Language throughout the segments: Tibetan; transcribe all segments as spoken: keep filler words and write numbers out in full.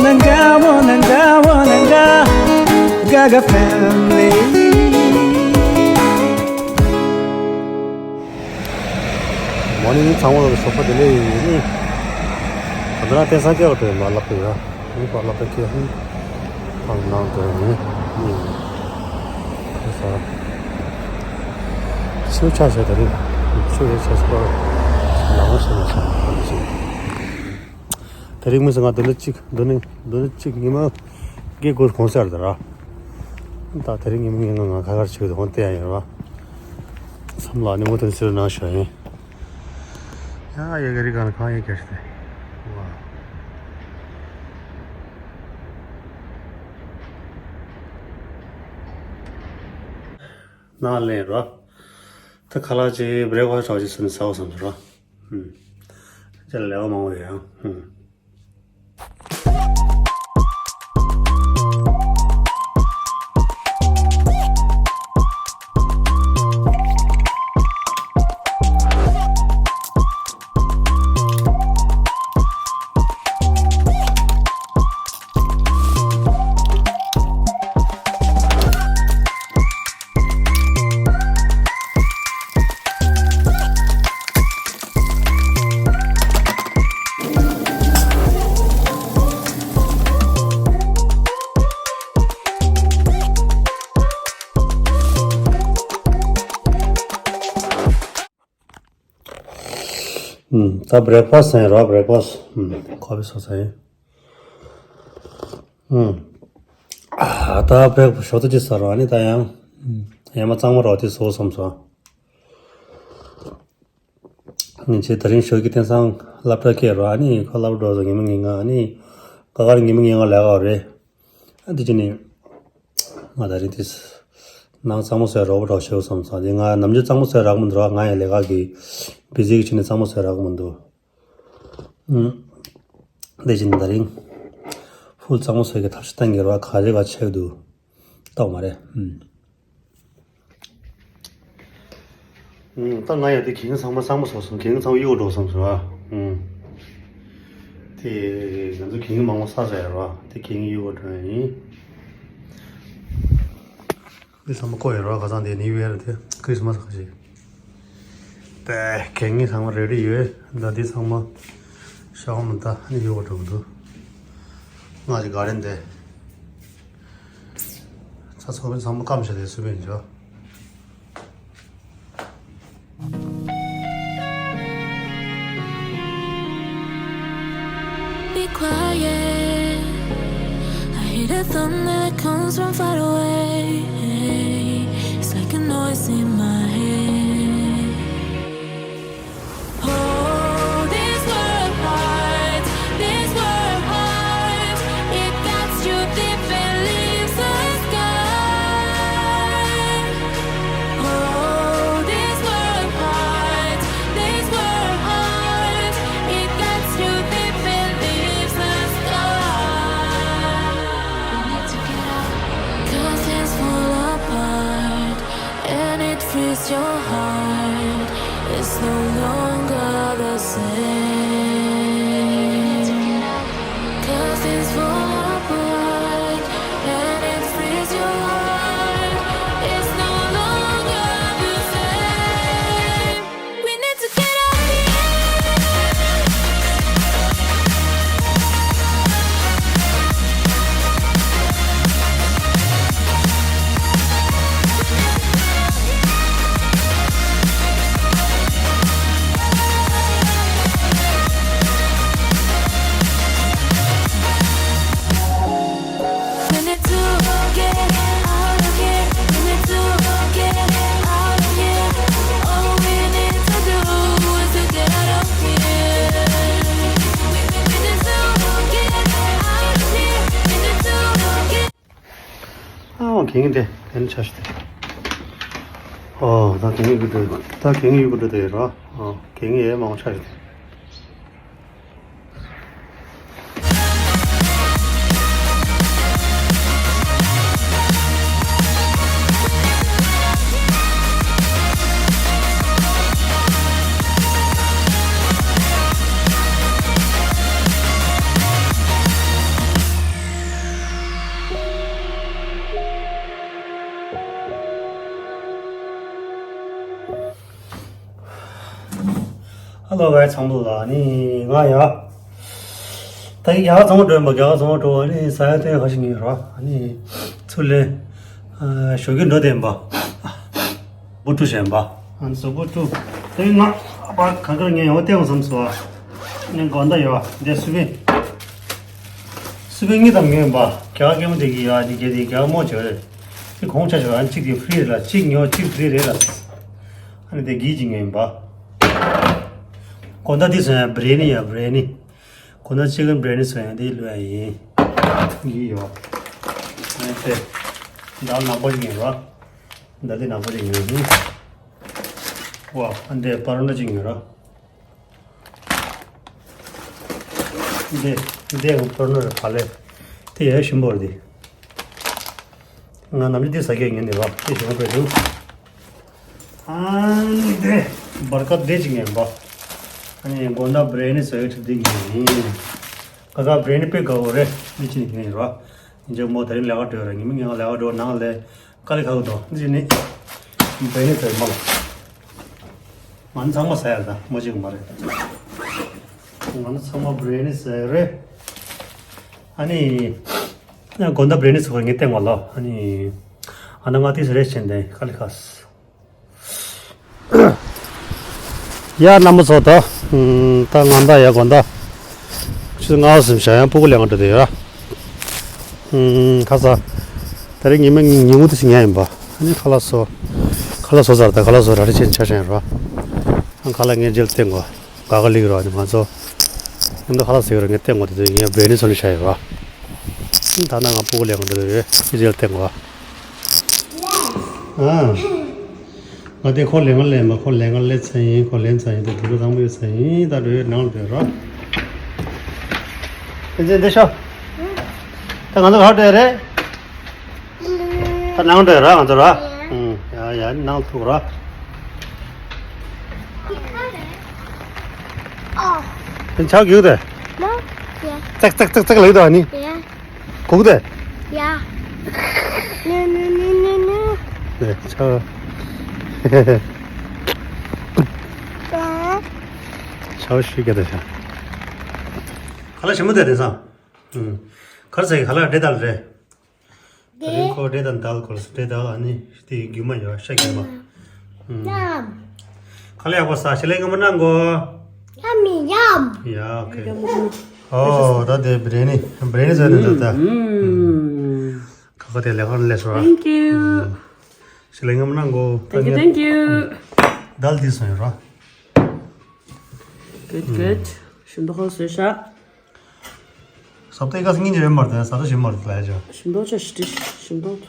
Nanga, oh, Nanga, oh, Nanga, Gaga family. མོ་ནི་ཚང་མ་ལ་ཞོགས་པ་བདེ་ལེགས་ཡིན། ད་ལྟ་རང་བསྟན་སངས་རྒྱས་ལ་ཕེབས་ལ་ལབ་ཡོད། ཨ་ནི་པཱ་ལགས་པའི་ཁྱེད་ཧུམ་ཕང་གནང་དོན་ཡིན། ཁ་ས་ཆུ་ཆ་ཤ་དེ་རིང་ཆུ་ཡོད་ཆ་ཤ་པ་ལ་མ་ཤ་མ་ཤ་ཨ་ནི་ཅིག་དེ་རིང་མི་ཚང་ང་འདི་ནི་གཅིག་འདི་ནི་འདི་ནི་གཅིག་ཉི་མ་དགེ་དགོས་གོང་གསལ་དུ་ར། ད་དེ་རིང་ཉི་མ་ངན་ང་ང་ཁ་ཁར་ཆུ་དེ་ཧོན་ཏེ་ཡ་ཡིན་ར། བསམ་ལ་ནི་མོ་དོན་ཟེར་ན་ཤ་ཡིན། ཡ་ཡ་ག་རི་ག་ན་ཁང་ཡ་ག་ཤི་ཏེ། ཝ། ན་ལེན་རོ། ད་ཁ་ལག་ཅིག་བྷི་རེག་ཕ་སི་ཊི་ཅིག་སུ་ནི་ཟ་བ་བསམ་སོང་རོ། ཧུམ། ཅི་ལ་ལེ་བ་མང་བོ་ཡོད་ཡང་། ཧུམ། ད་བྷི་རེག་ཕ་སི་ཊི་ཟ་ཡིན་ར། བྷི་རེག་ཕ་སི་ཊི། ཁོ་ཕི་སོ་ཟ་ཡིན། ད་བྷི་རེག་ཕ་སི་ཊི་ཞོགས་ཏུ་ཅི་ཟ་ར། ཨ་ནི་ད་ཡང་ཡ་མ་གཙང་མ་རོ་དེ་བཟོ་བསམ་སོང་། ངས་ཆེ་དེ་རིང་ཞོགས་ཀྱི་བསྟན་སང་སློབ་གྲྭ་སྐད་རོ། ཨ་ནི་ཁོ་སློབ་གྲྭ་འགྲོ་ཟ་ཉི་མ་ངན་ང་། ཨ་ནི་ཀ་ཀར་ཉི་མ་ངན་ང་ལས་ཀ་རེད། ཨ་འདི་ཅི་ནི། ང་ད་རིང་དེ་ནང་གཙང་མོ་བཟོས་རོགས་པ་རོགས་ཞེས་བསམ་སོང་། དེ་ང་ནམ་རྒྱུན་གཙང་མོ་བཟོས་རག་མི་འདུག་ང་ཡང་ལས་ཀ་གི་བི་ཟི་གི་ཆ་ནས་གཙང་མོ་བཟོས་རག་མི་འདུག་ཨུམ། དེ་བཞིན་ད་རིང་ཕུལ་གཙང་མོ་བཟོས་ཀྱི་ཐབས་ཤེས་གཏང་གི་རོགས་ག་རེ་ག་ཆེ་འདུག་རྟོགས་མ་རེད། ཨུམ། ད་ང་ཡང་དེ་གན་ཚང་མ་གཙང་མ་བཟོ་སོང་། གན་ཚང་མ་གཡུག་འགྲོ་སོང་ཟེར་བ། དེ་ང་ཚོ་གན་མང་པོ་ས་ཟ་ཡ་ར་བ། དེ་གན་གཡུག་འགྲོ་ཡ་ཡིན། དེ་ཚང་མ་བཀོག་ཡ་ར་བ། ཁ་སང་དེ་ནིའུ་ཡར་དེ་ཁྲིས་མ་སི་ཁ་ཤས། དེ་གན་ཚང་མ་རེ་ཌི་ཡོད། ད་དེ་ཚང་མ་ཤ་བ་མ་ད་ནི་གཡུག་འགྲོ་མི་འདུག་ང་ཅི་ག་རེ་འདི། ཚ་ཚོ་བའི་ཚང་མ་སྐམ་ཤ་དེ་སུ་བས་འཇོ། Be quiet. I hear the thunder that comes from far away. It's like a noise in my head. Hold this world apart, this world apart. It cuts you deep and leaves a scar. Hold this world apart, this world apart. It cuts you deep and leaves a scar. Cause it's fall apart. And it frees your heart. It's no longer the same. Cause things fall apart. And it frees your heart. It's no longer the same. We need to get out of here. ཨ་གན་དེ་དེ་ནི་ཆ་ཤི་དེ། ཨོ་ད་གན་ཡུ་གུ་དེ་ད་གན་ཡུ་གུ་དེ་དེ་ར། ཨོ་གན་ཡེ་མང་ཆ་ཤི་དེ། Hello guys, ཚང་མ་ལ་ནི་ང་ཡ། ད་ཡི་རྒྱ་གར་ཚང་མ་འགྲོ་ཡིན་པ། རྒྱ་གར་ཚང་མ་འགྲོ་བ་ནི་ས་ཡ་ཐོན་ཁ་ཤས་ཉིན་ར། ཨ་ནི་ཚུར་ལེན། ཨ་ཞོགས་ཀྱི་འགྲོ་དེ་ཡིན་པ། བུ་ཕྲུག་བཞིན་པ། ཨ་ནི་སོ་བུ་ཕྲུག་དེ་ང་ཨ་ཕ་ག་གར་ངས་ཡོང་བལྟས་འོང་བསམ་སོ། ཨ་ནི་དགོང་དག་ཡོད་བ་འདི་སུ་པན། སུ་པན་གཉིས་ཙམ་ཉོས་ཡིན་པ། རྒྱ་གར་སྐྱེས་མ་དེ་གི་ཡ་འདི་རྒྱ་དེ་རྒྱ་གར་མོ་བྱོས་རེད། དེ་གོང་ཆ་བྱོས། ཨ་ནི་གཅིག་དེ་ཕི་རི་རེད་ལ། གཅིག་ཉོ་གཅིག་ཕི་རི་རེད་ལ། ཨ་ནི་དེ་གིས་ཅིག་ཉོས་ཡིན་པ། དགོང་དག་འདི་སོང་ཡ་བྷི་རི་ཡ་ནི་ཡ་བྷི་རི་ཡ་ནི། དགོང་དག་ཅི་ཀན་བྷི་རི་ཡ་ནི་སོང་ཡ་འདི་ལོས་ཡ་ཡིན། གིས་ཡོད། ཨ་ནི་དེ། འདི་ནག་པོ་ཅིག་ཡིན་ར། འདི་འདི་ནག་པོ་ཅིག་ཡིན། ཝ། ཨ་འདི་པར་ནོ་ཅིག་ཡིན་ར། འདི་འདི་ཡང་པར་ནོ་རེད། ག་ལེ། དེ་ཡ་ཞིམ་པོ་རེད་དེ། ང་ནམ་རྒྱུན་དེ་ཟ་གི་ཡོད་ནི་ར། དེ་ཞིམ་པོ་རེད་འདུག་ཨ་ནི་དེ་བར་སྐབས་དེ་ཅིག་ངན་པ། ཨ་ནི་དགོང་དག་བྷི་རི་ཡ་ནི་ཟ་གི་ཁྲིད་དེ་ཡིན། ཀ་ཀ་བྷི་རི་ཡ་ནི་དཔེ་དགའ་བོ་རེད། མི་ཅི་ནི་ཡིན་ར། ཉིན་ཅག་མོ་དེ་རིང་ལས་ཀ་འགྲོ་ར། ཉི་མ་ངན་ལས་ཀ་འགྲོ་ནང་ལས་དཀའ་ལས་ཁག་གི་འདུག་འདི་ནི་བྷི་རི་ཡ་ནི་ཟ་མ་ལ། ང་ནི་ཚང་མ་ཟ་ཡ་ད་མོ་གཅིག་མ་རེད། ང་ནི་ཚང་མ་བྷི་རི་ཡ་ནི་ཟ་ཡ་རེད། ཨ་ནི། དགོང་དག་བྷི་རི་ཡ་ནི་ཟ་བར་ངས་བསྟན་བ་ལ། ཨ་ནི། ཨ་ན་ང་དེ་ཟ་རེད་བྱས་ནས་དཀའ་ལས་ཁག་ཡ་རྣམ་པ་ཚོ་ད། ད་ང་ད་ཡ་དགོང་དག་ཆུ་ཚོད་ལྔ་ཙམ་བཞག་ཡང་སྤུ་གུ་ལེན་ག་འགྲོ་དེ་ཡོད་ར། ཁ་ས། ད་རེས་ཉི་མ་ཉིན་གུང་དེ་ཞིག་ཉལ་ཡིན་པ། ཨ་ནི་ཁ་ལག་བཟོ། ཁ་ལག་བཟོ་ཚར། ད་ཁ་ལག་བཟོ་ར་རེ་ཆེན་ཆ་ཤན་ར། ཨ་ཁ་ལག་ངས་རྗེས་ལ་བསྟན་དགོས། ག་ག་ལིག་ར་ནི་ང་ཚོ། ཉིན་དུ་ཁ་ལག་ཟེར་ར་ངས་བསྟན་དགོས་དེ་ཚོ་ངས་བྷི་རི་ཡ་ནི་བཟོ་ནས་བཞག་ཡོད་ར། ཨ་ནི་ད་ན་ང་སྤུ་གུ་ལེན་ག་འགྲོ་དེ་ཡོད། རྗེས་ལ་བསྟན་དགོས། ཨ། ང་དེ་ཁོ་ལེན་ག་ལེན་མ། ཁོ་ལེན་ག་ལེན་ཚར་ཡིན། ཁོ་ལེན་ཚར་ཡིན། དེ་དུས་ཚང་མ་ཡོད་ཚར་ཡིན། ད་འགྲོ་ཡོད་ནང་ལ་འགྲོ་ཡོད་ར། ཨེ་ཙི་འདི་ཤོག་ད་ང་ཚོ་ག་འགྲོ་ཡོད་རེད། ད་ནང་འགྲོ་ཡོད་ར་ང་ཚོ་ར། ཨུང་ཡ་ཡ་ནང་ཐུག་ར། དེ་ཆག་རྒྱུག་དེ། ཙག་ཙག་ཙག་ཙག་ལེགས་དོ་ཨ་ནི། གུག་དེ། ཡ། ནུ་ནུ་ནུ་ནུ་ནུ། ནེ་ཆ། ཆ་ཤི་ག་དེ་ཤ། ཁ་ལག་ཞིམ་པོ་དེ་རེད་སམ། ཨུམ། གར་ཟེ་ཁ་ལག་འདྲེ་དལ་རེད། དེ་རིང་ཁོ་འདྲེ་དང་དལ་གོར་སི་འདྲེ་དལ་ཨ་ནི་དེ་རྒྱུ་མ་ཡོད་ཤ་རྒྱུ་མ། ཨུམ། ཁ་ལག་ཡག་པོ་ཟ། ཤི་ལེ་ངོ་མ་གནང་གོ། ཡ་མི་ཡམ། ཡ་ཨོ་ཁེ། ཨོ་ད་དེ་བྷི་རི་ཡ་ནི་བྷི་རི་ཡ་ནི་ཟོས་ནས་འདུག་ད། ཁ་ཁ་དེ་ལས་ཁང་ལས་སོ་ར། Thank you. ཤི་ལེ་ངོ་མ་གནང་གོ། Thank you, thank you. དལ་དེ་སོང་ཡོད་ར། Good, good. ཞིམ་པོ་ཁོ་བཟོས་ཤག་ས་བཏེག་ག་སྙིང་རྗེ་རེད་མ་རེད། ས་ད་ཞིམ་མ་རེད་ལ་ཡ་ཅོ། ཞིམ་མདོག་ཅོ་ཞི་ཏི་ཞིམ་མདོག་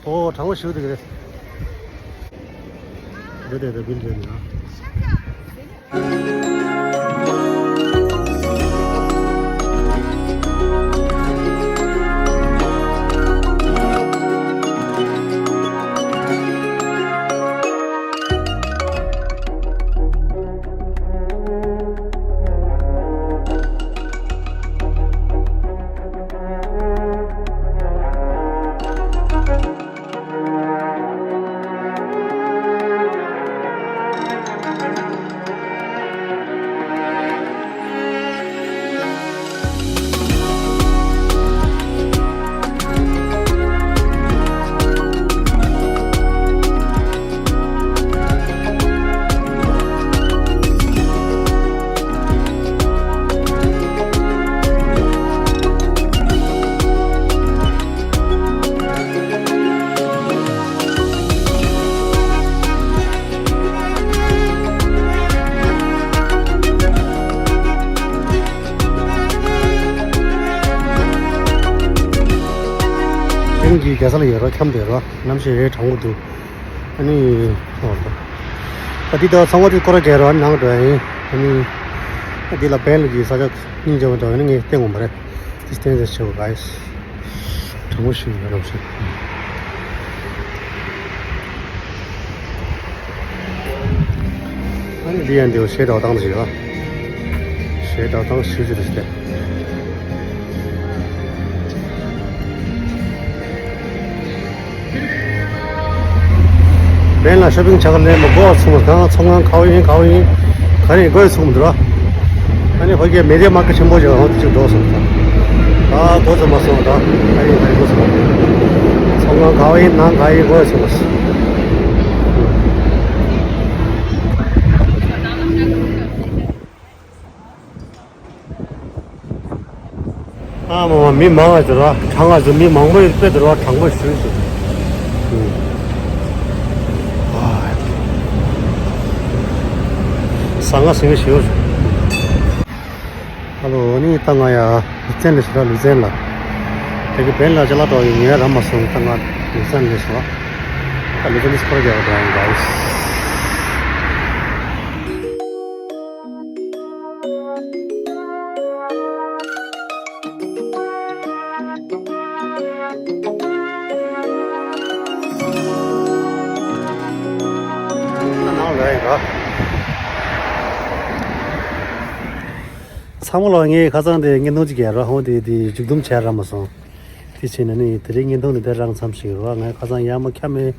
ཨོ་གྲང་མོ་ཞུ་དེ་རེད། འདི་དེ་དེ་བིལ་རེད་ན། ཨེ་ནི་གི་རྒྱལ་ས་ལ་ཡོད་རོགས་འཁྱམས་བསྡད་རོགས། གནམ་གཤིས་རེ་གྲང་མོ་འདུག་ཨ་ནི། ཨོ། ད་འདི་ལྟར་ཚང་མ་དེ་སྐོར་ར་རྒྱག་རོགས་ནང་འགྲོ་ཡ་ཡིན། ཨ་ནི། ད་འདི་ལ་བན་ལ་གི་ས་ཆ་སྙིང་རྗེ་བོ་འདུག་ཨ་ནི་ངས་བསྟན་དགོས་མ་རེད། Distance is so guys. གྲང་མོ་ཞིག་ཡོད་རབས་ཞིག་ཨ་ནི་འདི་ཡང་འདི་བ་ཞེ་དྲག་བཏང་ཞིག་ཨ། ཞེ་དྲག་བཏང་ཞིག་ཞིག་རེད་ཤི་ཏེ། བན་ལ་ཤོ་པིང་བྱ་ག་ལེན་པ་གོ་ཚུགས་མ་དང་ཚོང་ཁང་ག་བ་ཡིན་ག་བ་ཡིན་ག་རེ་གོ་ཚུགས་མ་འདུག་ར། ཨ་ནི་ཧོ་ཀེ་མེ་ཌི་ཡ་མར་ཀེ་ཊི་ཆེན་པོ་ཅིག་ཧོ་ཏི་ཅིག་འགྲོ་སོང་ད། ད་གོ་ཚུགས་མ་སོང་ད། ཨ་ནི་ཧོ་ཀེ་གོ་ཚུགས་མ། ཚོང་ཁང་ག་བ་ཡིན་ནང་ག་ཡིན་གོ་ཚུགས་མ་སོང་། ཨ་མ་མ་མི་མང་བ་ཟེར་བ་གྲང་བ་ཟེར་མི་མང་པོ་ཡོད་པས་ཟེར་བ་གྲང་པོ་ཞུས་ཟེར། ཟ་ང་ཟིང་ཞེའུ། ཨ་ལོ་ནི་ད་ང་ཡ་ལུས་རྩལ་ལས་སུ་ར་ལུས་རྩལ་ལ། དེ་གི་བན་ལ་ཅ་ལག་འགྲོ་ཡི་ངས་ར་མ་སོང་ད་ང་ལུས་རྩལ་ལས་སུ་ར། ད་ལུས་རྩལ་ལས་སུ་ཁོ་ར་རྒྱག་འགྲོ་ཡིན་ག་ཡིས། ཚང་མ་ལ་ངས་ཁ་སང་དེ་བརྙན་ཐུང་ཅིག་རྒྱག་རོགས་ཧོ་དེ་དེ་མཇུག་སྡོམ་བྱས་ར་མ་སོང་། དེ་བྱས་ན་ནི་དེ་རིང་བརྙན་ཐུང་འདི་འདིར་རང་མཚམས་ཤིག་རོགས། ངས་ཁ་སང་ཡར་མར་འཁྱམ་མེད།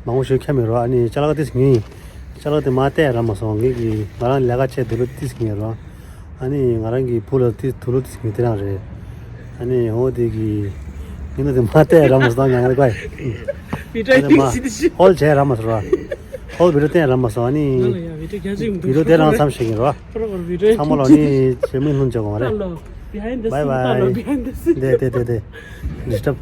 མང་པོ་ཞིག་འཁྱམ་མེད་རོགས། ཨ་ནི་ཅ་ལག་ཏིས་ཉུང་ཡིན། ཅ་ལག་དེ་མ་བལྟས་ར་མ་སོང་། ངེད་ཀྱི་ང་རང་ལས་ཀ་བྱས་དུ་ལུ་ཏིས་ཉུང་རོགས། ཨ་ནི་ང་རང་གི་བུ་ལ་ཏིས་དུ་ལུ་ཏིས་ཉུང་དེ་རང་རེད། ཨ་ནི་ཧོ་དེ་གི་ཉིན་དེ་མ་བལྟས་ར་མ་སོང་ང་རང་ཀའི། ཨ་ནི་མ་ཧོལ་བྱས་ར་མ་སོང་རོགས། ཧོལ་བི་ཌི་ཡོ་བལྟས་ར་མ་སོང་། ཨ་ནི་བི་ཌི་ཡོ་དེ་རང་མཚམས་ཤིག་ཡིན་རོགས། ཚང་མ་ལ་ནི་ཇེ་མིན་ལྷུན་འཇོག་གོ་མ་རེད། བའི་བའི་བའི་བའི། དེ་དེ་དེ་དེ། ཌི་སི་ཊབ།